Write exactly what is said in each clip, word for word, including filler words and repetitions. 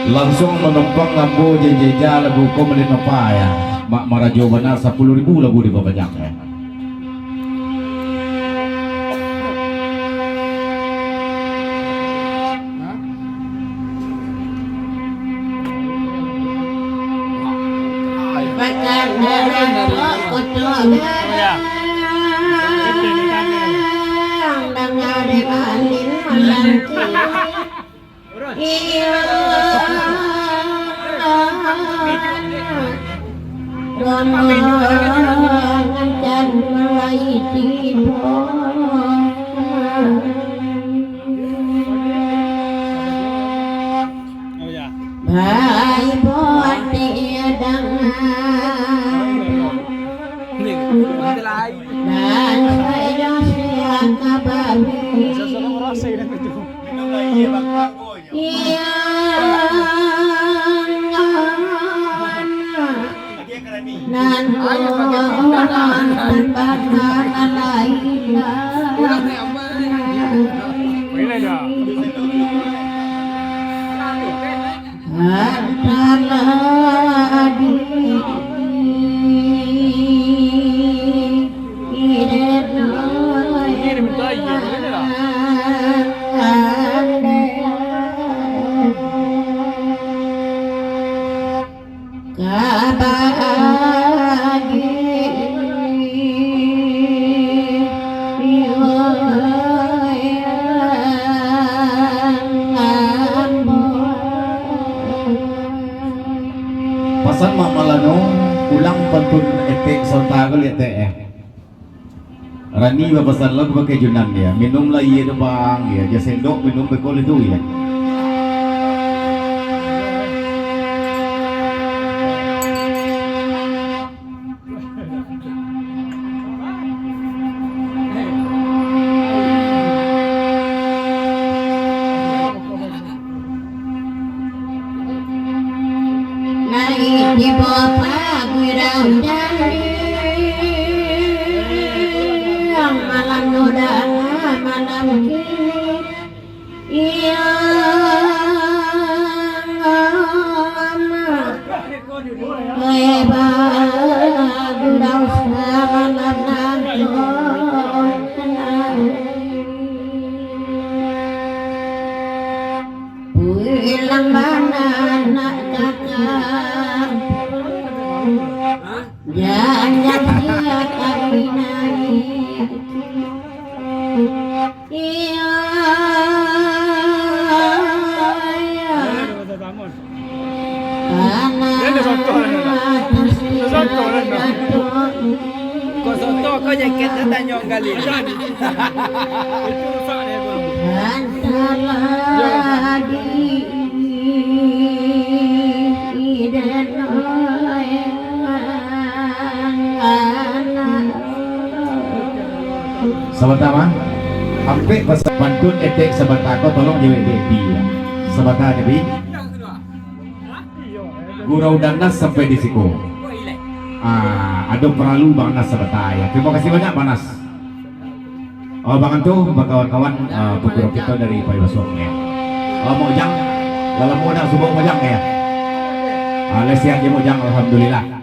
Langsuang manumpang ambo Jejeja lagu ko malin apa ya. Mak marajo bana sapuluah ribu lagu di babajang ya. Nan urang nan bana lain. Antara di Pasan Mak Malano, ulang pantun etek saunta ko liek tek, eh. Rani bapasan lah pakai junan dia. Minumlah iye tu bang, ya. Dia sendok minum bekol itu ya. Nari tibo paguirang jari, malam muda malam kini, iya, leba gudang samalam nanti. Pulang bana nak ka kampuang. Jangan sia kami naik. Iya. Dia ada contoh dah, dah. Ada contoh dah, dah. Kau soto, kau jaket, dia tanya orang gali. Antara di, di dan anak. Sabanta, Bang. Ampek pasan pantun etek sabanta ko, tolong jawek di Epi, ya. Sabanta, Epi. Gurau Danas sampai di siko. Ah, ado paralu Bang Nas sabanta, ya. Terima kasih banyak, Bang Nas. Oh, Bang Anto, bakawan-kawan, ah, paguru kito dari Pai Basuang, ya. Oh, Mok Jang, lah lamo dak subuah Mok Jang, ya. Ah, lai sehat je Mok Jang, alhamdulillah.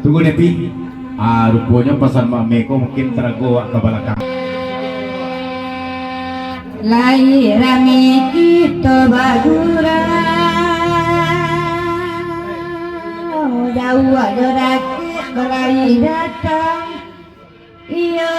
Tunggu, Nepi. Ah, ruponyo pasan Mak Mei ko mungkin tarago awak ka balakang. Lai rami kito bagurau, jauah jo dakek lai datang. Iyo.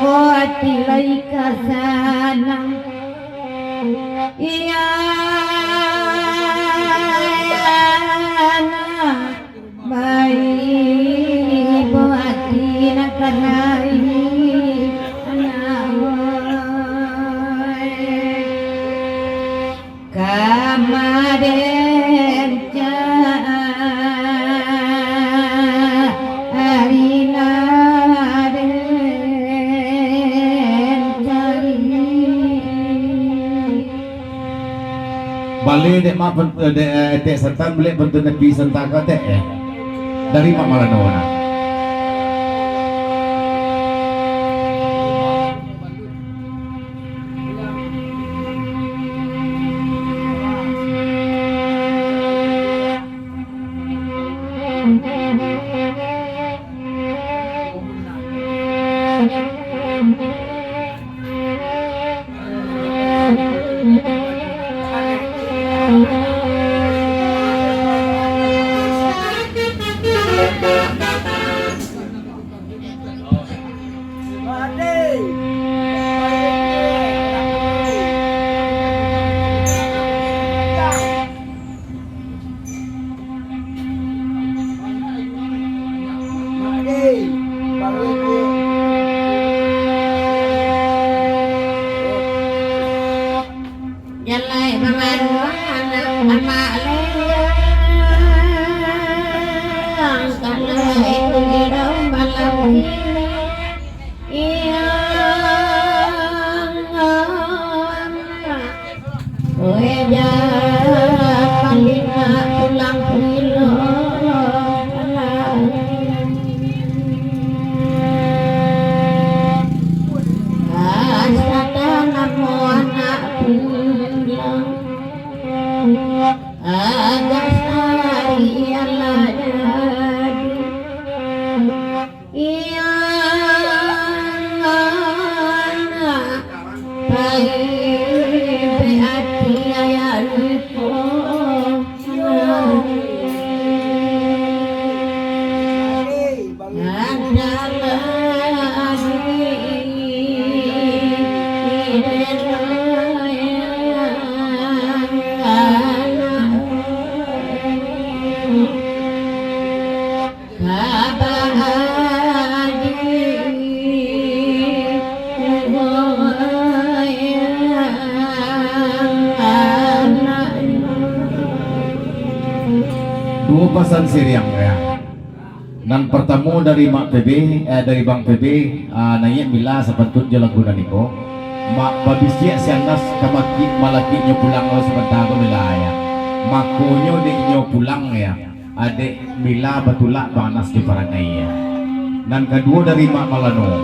Ati lai ka sanang. Iya, anak baik, ibu ati nak kanai, anak, oi. Kamaden cari naden cari. Baleh dek mak pent-, dek, eh, etek satan, baleh pantun Nabi santaka tek, eh. Dari mak malano nah. Jalai bamanuang anak amak leyang, kalai di daun malam kini. Iyo, oe jan malinak tulang pilo. Asada namo anak pulang, agak sari alah jadi. Iyo, anak, pai be ati ayah lupo. Duo pasan siriang, ya. Nan partamo dari Mak P B, eh, dari Bang P B, ah, naiak mila sapantun jo lagu nan iko. Mak babisiak si Anas ka maki-, malakiknyo pulang lo sabanta ko mila, ya. Makonyo dek inyo pulang, ya. Adek mila batulak Bang Anas jo parangai, ya. Nan kaduo dari Mak Malano.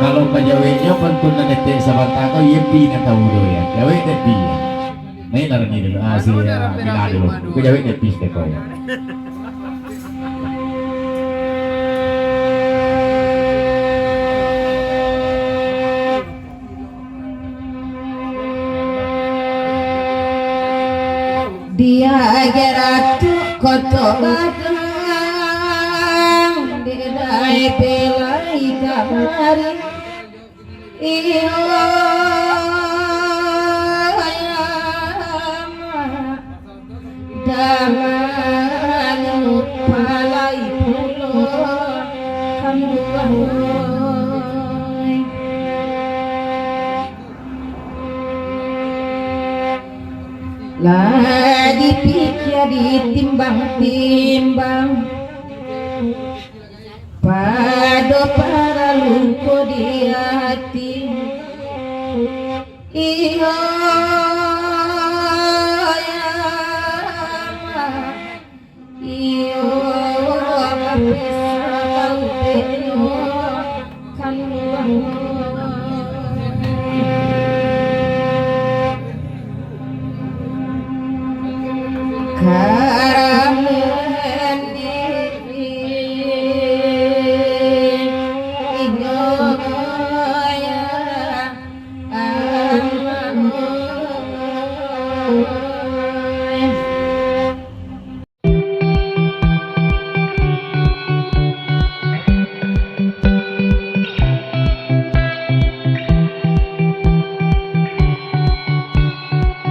Kalau ka jaweknyo pantun nan etek sabanta ko, iyo pi nan tau do, ya. Jawek dek pi, ya. Naiaklah Rani dulu. Ah, si, ah, Mila dulu. Ko jawek dek pi dek ko, ya. Di aja Ratu Koto Gadang, di dai pelai kamari. Iyo, ayah. Jangan lupa lai pulo kambuah, oi. Lah dipikia, ditimbang-timbang, pado paralu ko di ati. Iyo, iyo, iyo, kapisah tau penuh kaluang. Ka